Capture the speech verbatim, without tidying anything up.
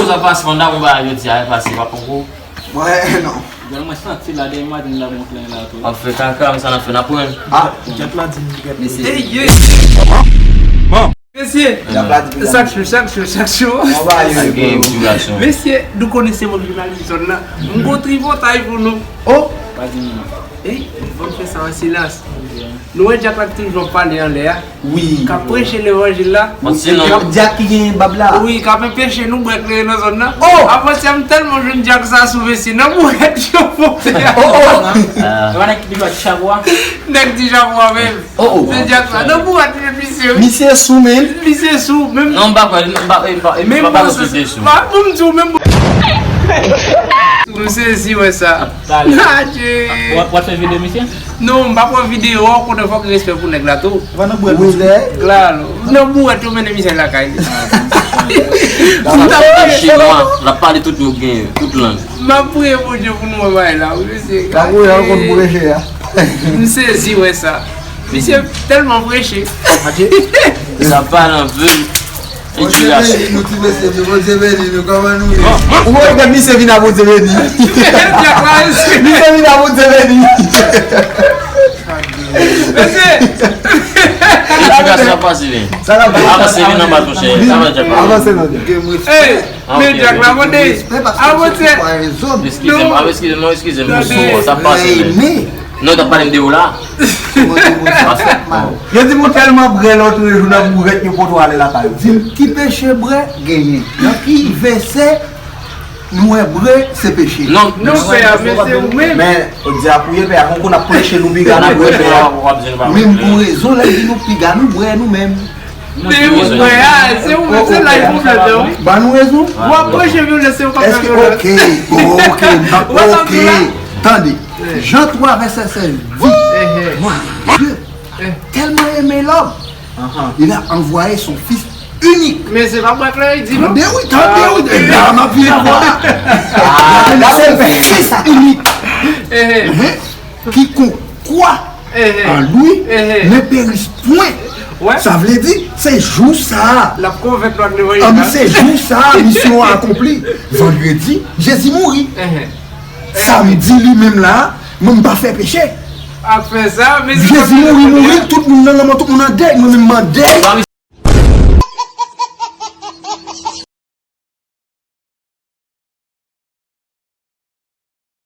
Sa pase, pandan ou ba yo di a pase pa poko. Mwen non. Gade mwen santi la dèyè maten la mont la la tou. Ap fè kaka, men sa n ap fè n ap pran. Ah, Djak la di m li gen. Mesye. Hey, yeah. Bon. Mesye. Djak la di m. Chak jou, chak jou, chak jou. Mwen ba yo. Sa gen yon sitiyasyon. Mesye, nou konnen se moun jounalis zòn nan. M gon tripotay pou nou. Oh. Pa di m non. Hey, bon fè sa an silans. Nou wè Djak la ki toujou ap pale anlè a. Wi. K ap preche levanjil la. Wi, se Djak, Djak ki gen bab la. Wi, k ap anpeche nou bwè kleren nan zòn nan. Oh! Avantyè m tèlman jwenn Djak sa sou Vesi nan bourèt yo monte a. Oh, oh. E pa nèg ki toujou ap di chapo a? Nèg di chapo a menm. Oh, oh. Se Djak sa. Nan bourèt yo met misye, wi. Misye sou menm. Misye sou menm. Non, m pa kwè, m pa, m pa, m pa, m pa kwè misye sou. Pa pou m di w menm. M sezi wè sa. Adje. W ap, w ap fè videyo misye? Non, m pa pran videyo, o kontrè fòk respè pou nèg la tou. Wi, lè. Klalo. Nan bourèt yo mennen misye lakay li. M t ap preche. L ap pale tout mo k genyen, tout lang. M ap priye Bondye pou nou wè bagay la, wi, mesye. L ap priye, l konn preche a. M sezi wè sa. Misye tèlman preche. Sa pale anpil. Bondye beni nou, ti mesye, men Bondye beni nou, kòman nou ye? Ou wè, gad misye vin a Bondye beni. Misye vin a Bondye beni. Mesye! Sa pase, men. Sa pase, men, anba, monchè. Avanse, non. Hey! Men Djak la mande. Avanse. Eskize m, ah, eskize m, non, eskize m, non, sa pase, men. Non, w t ap pale m de ou la. Yo di m ou tèlman brè lòt jou nan bourèt yo poto ale lakay ou. Di m ki peche brè genyen? Nan ki vèsè nou wè brè se peche? Non, non, frè, men se ou menm. Men, ou di apwiye pè a, konkou n ap preche nou piga nou brè pè a. Men m gon rezon lè m di nou piga nou brè nou menm. Men ou frè a, se ou menm, se la e pwoblèm nan, wi. Ba nou rezon. W ap preche vyolans, se ou k ap fè vyolans. Ok, ok, ok. Tande. Jan twa vèsè sèz di, Bondye tèlman renmen lòm, il a envoyé son fils unique. Men se pa bwèt la, li di non. Tande wi, tande wi. E la m ap vin avwa. Gade la, se fils unique. Quiconque croit en lui ne périsse point. Sa vle di, se jou sa a. L ap konvenk nou ak levanjil la. Se jou sa a, misyon an akonpli. Vandredi, Jezi mouri. Samdi, li menm la, mwen m pa fè peche. Ak fè sa, men Jezi mouri, mouri, tout moun nan lanmò, tout moun an dèy, mwen menm m an dèy.